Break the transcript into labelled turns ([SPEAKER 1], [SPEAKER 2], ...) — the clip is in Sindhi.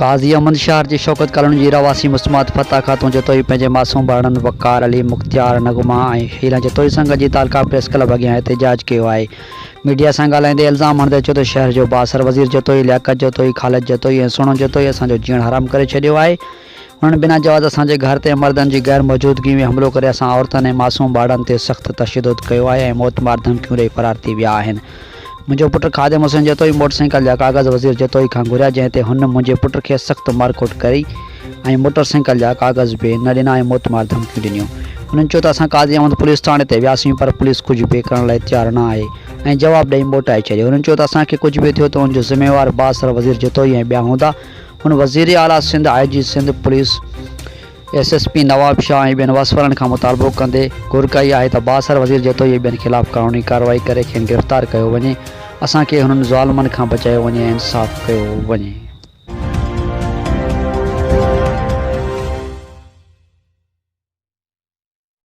[SPEAKER 1] قاضي احمد شهر جي شوڪت ڪالوني جي رهواسي مسمات فتح خاتون جتوئي پنهنجي معصوم ٻارڙن وقار علي، مختيار، نغمه ۽ شيلا جتوئي سان گڏجي تعلقه پريس ڪلب اڳيان احتجاج ڪيو آهي. ميڊيا سان ڳالهائيندي الزام هڻندي چيو ته شهر جو بااثر وزير جتوئي، لياقت جتوئي، خالد جتوئي ۽ سهڻو جتوئي اسان جو جيئڻ حرام ڪري ڇڏيو آهي. هنن بنا جواز اسان جي گهر تي مردن جي غير موجودگي ۾ حملو ڪري اسان عورتن ۽ معصوم ٻارڙن تي سخت تشدد ڪيو آهي ۽ موتمار ڌمڪيون ڏئي فرار ٿي ويا آهن. منهنجو پٽ خادم حسين جتوئي موٽر سائيڪل جا ڪاغذ وزير جتوئي کان گهريا جنهن تي هن منهنجي پٽ کي سخت مارڪوٽ ڪئي ۽ موٽر سائيڪل جا ڪاغذ به نه ڏنا ۽ موتمار ڌمڪيون ڏنيون. هنن چيو ته اسان قاضي احمد پوليس ٿاڻي تي وياسين پر پوليس ڪجهه به ڪرڻ لاء تيار نه آهي ۽ جواب ڏئي موٽائي ڇڏيو. هنن چيو ته اسان کي ڪجهه به ٿيو ته ان جو ذميوار بااثر وزير جتوئي ۽ ٻيا هوندا. هن وزير اعليٰ Sindh, I G Sindh police, S S P Nawabshah ۽ ٻين واسوارن کان مطالبو ڪندي گهر ڪئي آهي ته بااثر وزير جتوئي ۽ ٻين خلاف قانوني ڪارروائي ڪري کين گرفتار ڪيو وڃي، اسان کي هنن ظالمن کان بچايو وڃي ۽ انصاف ڪيو وڃي.